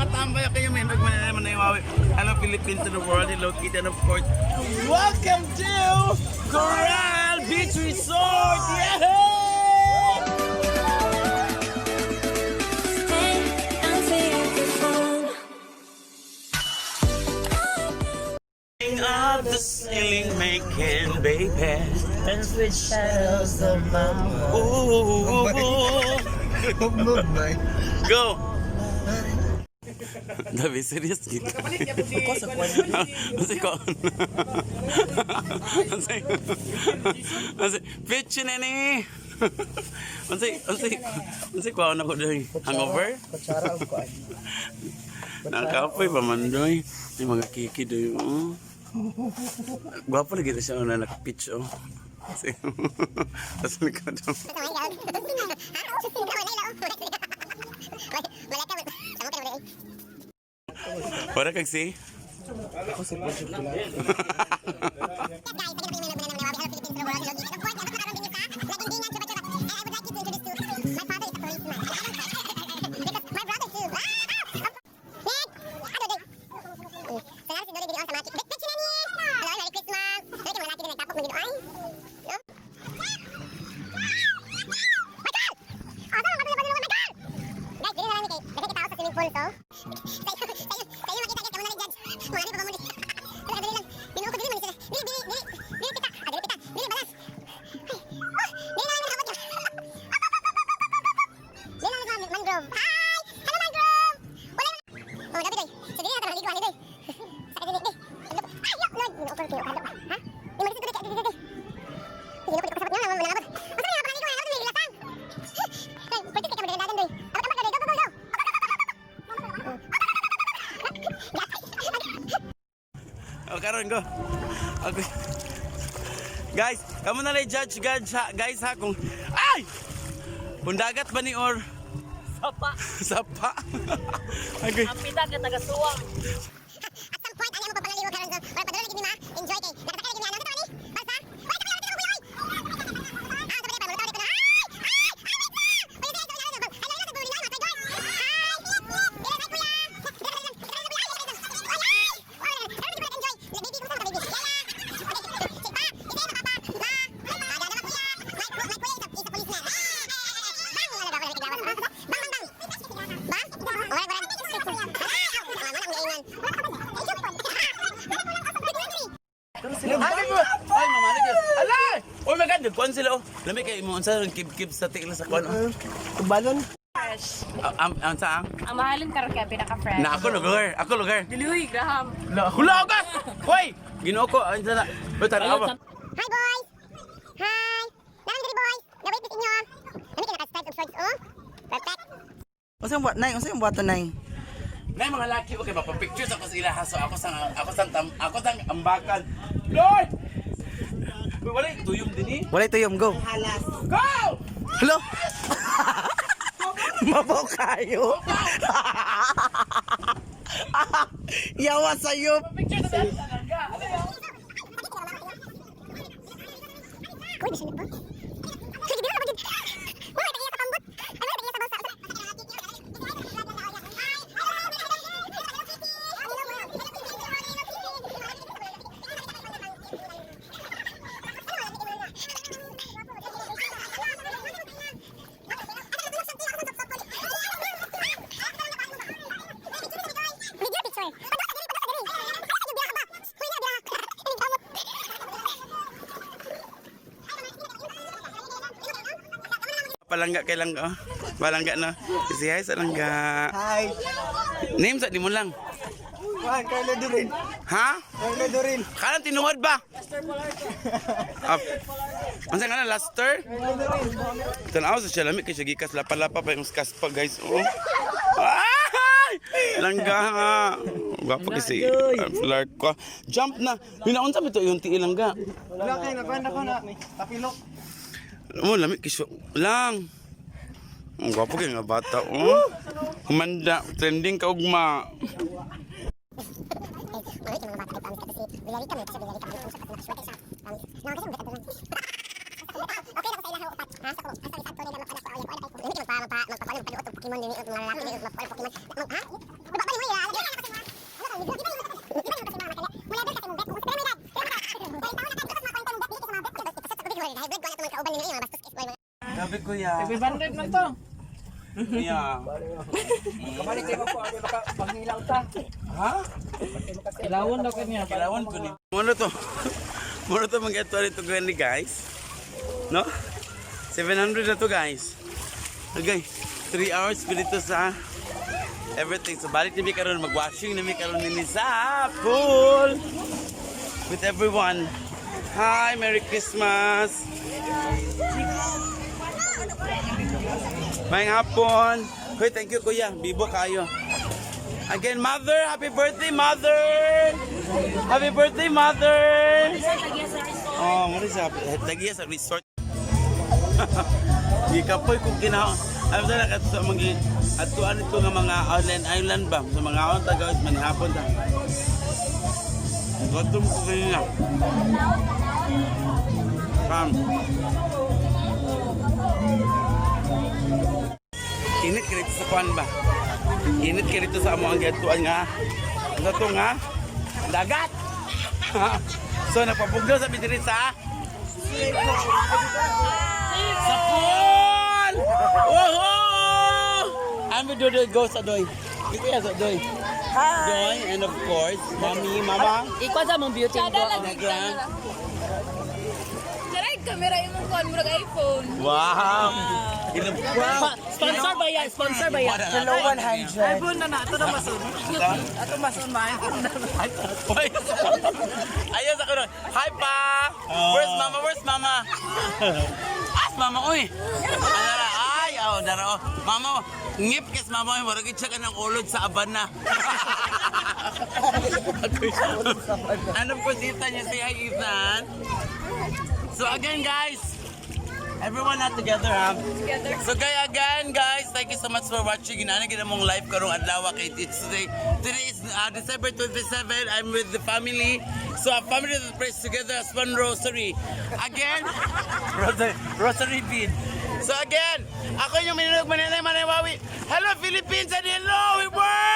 Mga tambay kayo, may nagmanay. Hello Philippines to the world, hello Kita, and of course, welcome to Coral Beach Resort! Yeah! Stay answer the phone. Of the ceiling making, baby. Dance with shadows of my Ooh, go! Dabi, serious kita. Kasi ko. Kasi, kasi, bitch na ni. Unsay, unsay, unsay kuha na ko doy. Hangover? Kutsara o kuan. Nakapoy pa man doy. May mga kiki doy. Oh. Gwapo lagi na siya na naka-pitch oh. Kasi, tas likod oh. Wala kag si? Ako si Project Pula. Mangrove. Hi! Hello, Mangrove! Wala. Oh, dabi doy. So dili na ta maligo ani doy. Sa dili di. Ay, yo, Lord, ginoo ko kino kado. Ha? Di mo dito dito dito. Ginoo ko kasabot nga wala abot. Asa nga paligo nga abot lasang. Doy, pwede ka mo dagan doy. Abot abot doy, go go go go. Oh, karon go. Okay. Guys, kamo na lang judge guys ha, guys ha kung ay! Kung dagat ba ni or Sapa. sapa. Okay. Ang pita ka taga suwang. At some point, ani mo pagpangaligo karon so, wala padala lagi ni ma, enjoy kay. Nakasakay lagi ni ano ni? Balsa? Oy, kami kami oy. Ah, sabi pa mo ko na. Ay! Ay! Ay, wait lang! Oy, dili dili dili. Ay, ay, ay, ay, ay, ay, Hi! Dili kuya. Dili dili dili. Ay, ay! Ay, enjoy. Baby, kumusta ka, baby? Yaya. Okay, pa, ite na papa. Ma, aga na kuya. My kuya is a policeman. Bang, wala ba wala ba Bang, bang, bang. Bang? Wala, wala. Ay, wala akong giingon. Ay, mama lagi. Alay! Oh my God, nagkuan sila oh. Lami kay mo unsa ron kib-kib sa tiil sa kuan. Oh. Balon. Fresh. Ah, Am am sa ang? Ang mahalin karon kay pinaka-fresh. Na ako lugar, ako lugar. Diluy, Graham. Hula ka! Hoy! Ginoo ko, unsa na? Uy, tanaw ba? Hi, boys! Hi! Naman diri, boys! Na-wait inyo. Lami kay naka-stripes og shorts, oh. Perfect. Unsa yung buhat nay? Unsa yung buhaton nay? Nay mga laki, okay, mapapictures ako sa ilaha. So ako sa ako sa tam, ako sa ambakan. Lord! Uy, wala yung tuyom din eh. Walay tuyom, go. Go! Hello. Mabaw kayo. Yawa sa'yo. Uy, bisin ba? Sige, dili na magid. Wala tayo sa pambot. Ay, wala tayo sa balsa. Video picture. Palangga kay langga. Oh. Palangga na. Si hi sa langga. Hi. Name sa di mo lang. Juan Carlo Durin. Ha? Carlo Durin. Kanan tinuod ba? Up. Unsa nga na Laster? Carlo Durin. Tanaw sa siya lami kay siya gikas lapa-lapa pa yung kaspa guys. Oh. Ay! Langga nga. Gwapo kasi. Flirt ko. Jump na. Hinaunsa ba ito yung tiil langga? Wala kay nakuha ko na. Tapilok. Mo lami kay siya. Lang. Ang gwapo kay nga bata. Oh. Humanda. Trending ka ugma. Mga mga bata ay promise kasi Villarita mo kasi Villarita mo sa kasi siya. Promise. No, kasi mo Okay na ko sa ilaha upat. Ha sa ko. Asa ni Santo ni magpanak ko ay ko ay. Hindi magpa magpa magpa magpaluot og Pokemon dinhi og mga lalaki dinhi og magpa Pokemon. Ha? Ba ba Grabe, kuya. 500 man to. Yeah. Kabalik kayo po, baka panghilaw ta. Ha? Ilawon daw kanya. Kailangan ko ni. Muna to. Muna to mag dito gani, guys. No? 700 na to, guys. Okay. 3 hours ko dito sa everything. So balik nami karon, mag-washing nami karon nini sa pool with everyone. Hi, Merry Christmas. Maayong hapon. Hoy, thank you, kuya. Bibo kayo. Again, mother, happy birthday, mother! Happy birthday, mother! Oh, mo sa tagiya sa resort. Di kapoy kung ginawa. Alam sa nakat sa mga atuan ito nga mga island island ba sa mga on taga manihapon ta. Gutom ko kanina. Pam. Init ka rito sa kuan ba? Init ka rito sa amo ang gatuan nga. Sa to nga dagat. So napapugno sa diri sa pool. Woho! I'm with Dodoy Go sa Doy. Ito yan sa Doy. Hi. Doy and of course, Mommy, Mama. Ikaw sa mong beauty. Nagla. Charay, kamera imong kuan murag iPhone. Wow. Wow. Sponsor ba yan? Sponsor ba yan? Hello, 100. iPhone na na. Ito na masun. Ato masun ma. iPhone na. Ayun sa kuno. Hi, pa. Where's mama? Where's mama? As mama oy. Anara, ay, oh, dara oh. Mama, ngip kes mama oy, murag siya ka ng ulod sa abana. And of course, Ethan, you say hi, Ethan. So again, guys, everyone not together, ha? Together. So kaya again, guys, thank you so much for watching. Inana gina mong live karong adlaw kay it's today. Today is December 27. I'm with the family. So a family that prays together as one rosary. Again, rosary, rosary bead. So again, ako yung minunog mananay manawawi. Hello, Philippines, and hello, we work!